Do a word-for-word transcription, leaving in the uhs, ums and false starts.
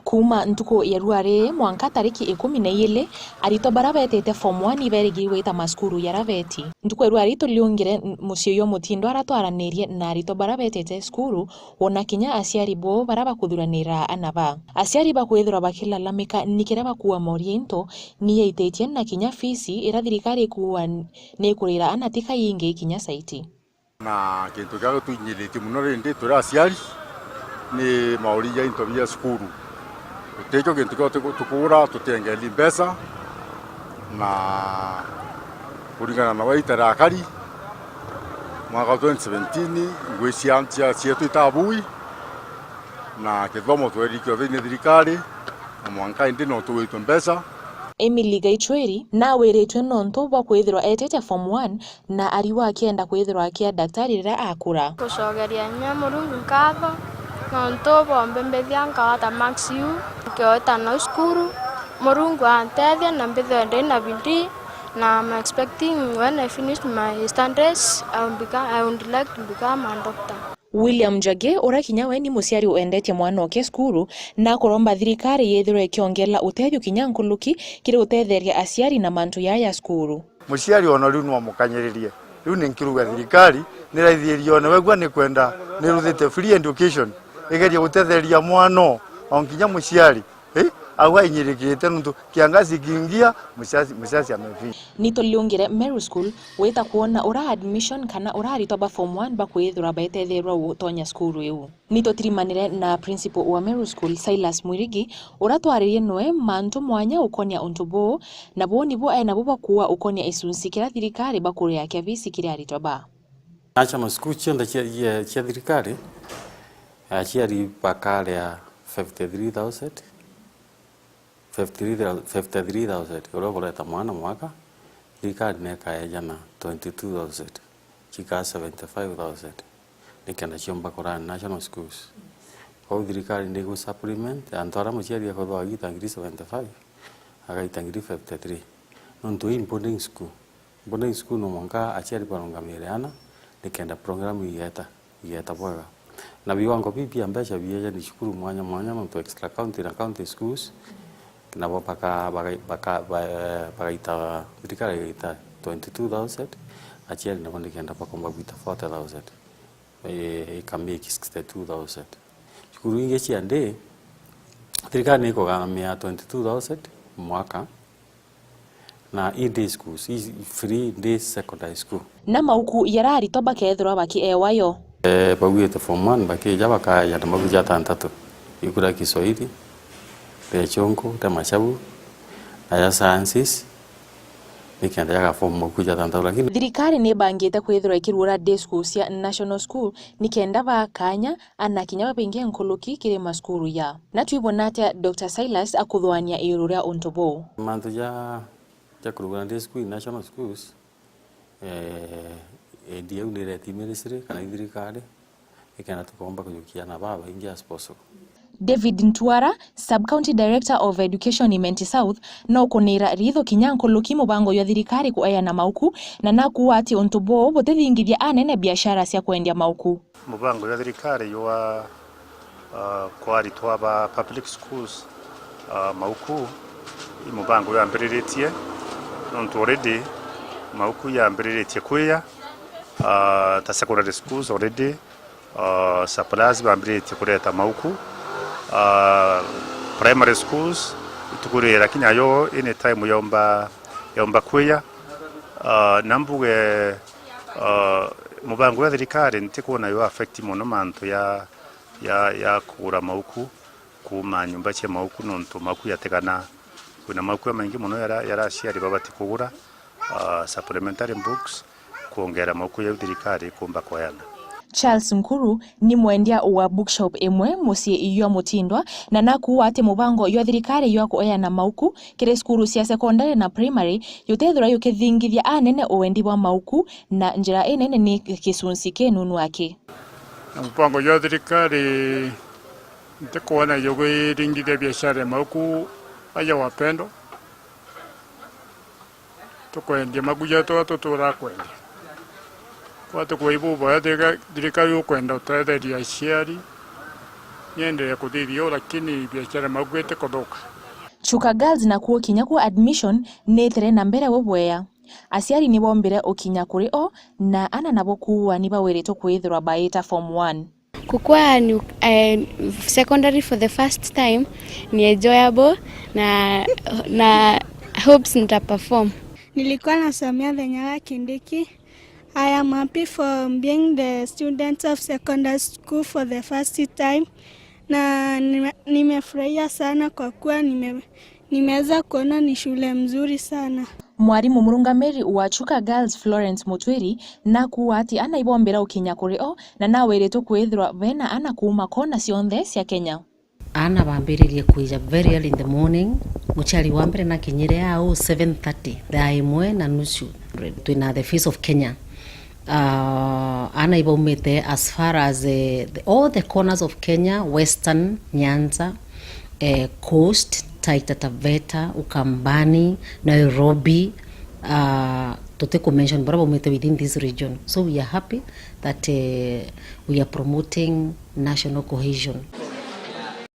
Kuuma ntuku ya ruari mwanka tariki ikumi na iili, aritwa bara beetite form one iberigirwe gwita macukuru ya Raveti. Ntuku ya ruari tuliungire n-, mucii uyu Mutindo aratwaranirie na aritwa bara beetite cukuru, wona kinya aciari bo bara bakuthuranira ana ba. Aciari bakwithirwa bakilalamika ni kiria bakuua moria into ni yaititie na kinya fees iria thirikari ikuua n-, ni ikurira ana ti kaingi kinya saiti. Na kintu kiria gituinyiritie mono rindi turi aciari ni mauri ja into bia cukuru. Gutijo kintu kiria tuku-, tukugura, tutiengeri mbeca, na kuringana na waita rakari, mwaka wa twenty seventeen, ngui cia, cia, cietu itabui, na kithomo twerikio thiini thirikari, na mwanka indi no tugwitwe mbeca. Emily Gaichweri nawiritue nontu bwa kwithirwa etite form one, na ariwa akienda kwithirwa akia daktari riria akura. Gucokeria inya Murungu nkatho nontu bwa umbimbithia nkawata marks iu, nkiweta nau cukuru. Murungu antethia na mbithirwe ndi na bidii, na I'm expecting when I finish my studies, I will become, I would like to become a doctor. William Njagi, uria kinya we ni muciari wendetie mwana oke cukuru, na akuromba thirikari yithirwe ikiongerera utethio kinya nkuluki kiri utetheria aciari na mantu jaa ja cukuru. Muciari ona riu no mukanyiririe. Riu ni nkiruga thirikari niraithirie one wegua ni kwenda niruthite free education igerie gutetheria mwana o, o nkinya muciari, eh, au ainyirikite nontu kiangazi kiingia, muciari, muciari amefinya. Ni tuliungire Meru School gwita kwona ura admission kana ura aritwa ba form one bakwithirwa baetetherwa gutonya cukuru iu. Ni tutirimanire na principal wa Meru School, Silas Mwirigi, uria twaririe noe mantu mwanya ukonia untu buu, na buu nibu ae nabo bakuua ukonia icunci kiria thirikari bakuria kia fees kiri aritwa ba. National school cionthe cia, cia, cia thirikari, aciari bakaria fifty three thousand, fifty three thousand, fifty three thousand, uria ukureta mwana mwaka, thirikari nekaejana twenty two thousand, cikaa seventy five thousand, nikenda ciomba kurani national schools. Kwou thirikari ni igu supplement, antu aria muciari akoragwa agita ngiri seventy five, agaita ngiri fifty three. Nontu ii boarding school, boarding school no mwanka aciari barungamire ana, nikenda program igeta, igeta bwega. Na viwango biu bia mbeca bieja ni cukuru mwanya mwanya, nontu extra county na county schools, nabo baka-, baka-, baka-, ba-, bagaita, thirikari igaita twenty two thousand, aciari nabo nikenda bakomba gwita forty thousand, i-, ikamake sixty two thousand. Cukuru ingi cia day, thirikari ni ikugamia twenty two thousand mwaka, na i day schools, i free day secondary school. Na mauku jaria aritwa bakethirwa bakiewa yo. Eh, baugite form one bakija bakaja na mauku jatantatu. Iku ria Kiswahili, ria Chongo, ria Machabu, na ja sciences, nikenda jagaform mauku jatantatu, lakini thirikari ni ibangite kwithirwa ikirugura day school cia national school nikenda baa kanya ana kinya babinge nkuluki kiri macukuru ya. Na twibona atia Doctor Silas akuthuania iguru ria untu buu? Mantu ja, ja kurugura day school in national schools, eh, A D U ni ireti ministry kana i thirikari, nikenda tukomba kujukia ana babaingi as possible. David Ntwara, Sub-County Director of Education Imenti South, no kunira ritho kinya nkuluki mubango jwa thirikari kueana mauku, na nakuuga ati untu buu butithingithia anene biashara cia kwendia mauku. Mubango jwa thirikari jwa, ah, kwa aritwa ba public schools, ah, mauku, i mubango jwambiriritie, nontu already mauku yambiriritie kwija, ah, ta secondary schools already, ah, suppliers bambiriritie kureta mauku, ah, primary schools, ituku riri, lakini nayo any time yomba, yomba kwija, ah, na mbuge, ah, mubango jwa thirikari ntikwona yo affect mono mantu ya, ya, ya kugura mauku kuuma nyomba cia mauku, nontu mauku jatigana. Kwina mauku jamaingi mono jara, jara aciari babati kugura, ah, supplementary books, kwongera mauku jau thirikari ikumba kweana. Charles Nkuru ni mwendia wa bookshop imwe mucii jwa Mutindwa, na nakuuga ati mubango jwa thirikari jwa kueana mauku kiri cukuru cia secondary na primary jutethirwa jukithingithia anene uendi bwa mauku, na njira inene ni gicunci kinunu aki. Na mubango jwa thirikari ntikwona jugiringithia biashara ya mauku aja wapendo. Tukwendia maguja twa tutura kwendia. Kwa tukwai buboya thirika-, thirikari ukwenda utetheria aciari Niendelee kuthithia uu, lakini biashara mauga itikuthuka. Chuka Girls nakuo kinya kuo admission niitire na mbere bubwea. Aciari ni bombire ukinya kuri o, na ana nabo kuua ni bawiritwe kwithirwa baita form one. Kukua new, eh, secondary for the first time ni enjoyable na, na hopes nita perform. Nilikuwa nasomea The Nyaga Kindiki. I am happy for being the student of secondary school for the first time. Na nime-, nimefurahia sana kwa kuwa nime-, nimeweza kuona ni shule mzuri sana. Mwarimu murungamiri wa Chuka Girls Florence Mutwiri nakuuga ati ana ibombira ukinya kuri o na nawiritwe kwithirwa bena ana kuuma kona cionthe cia Kenya. Ana bambiririe kwija very early in the morning. Muciari wa mbere nakinyire au seven thirty, thaa imwe na nusu. Twina the face of Kenya. Uh, ana ibaumite as far as, eh, the, all the corners of Kenya, Western Nyanza, eh, Coast, Taita Taveta, Ukambani, Nairobi, uh, tuti ku mention bara baumite within this region. So we are happy that, eh, we are promoting national cohesion.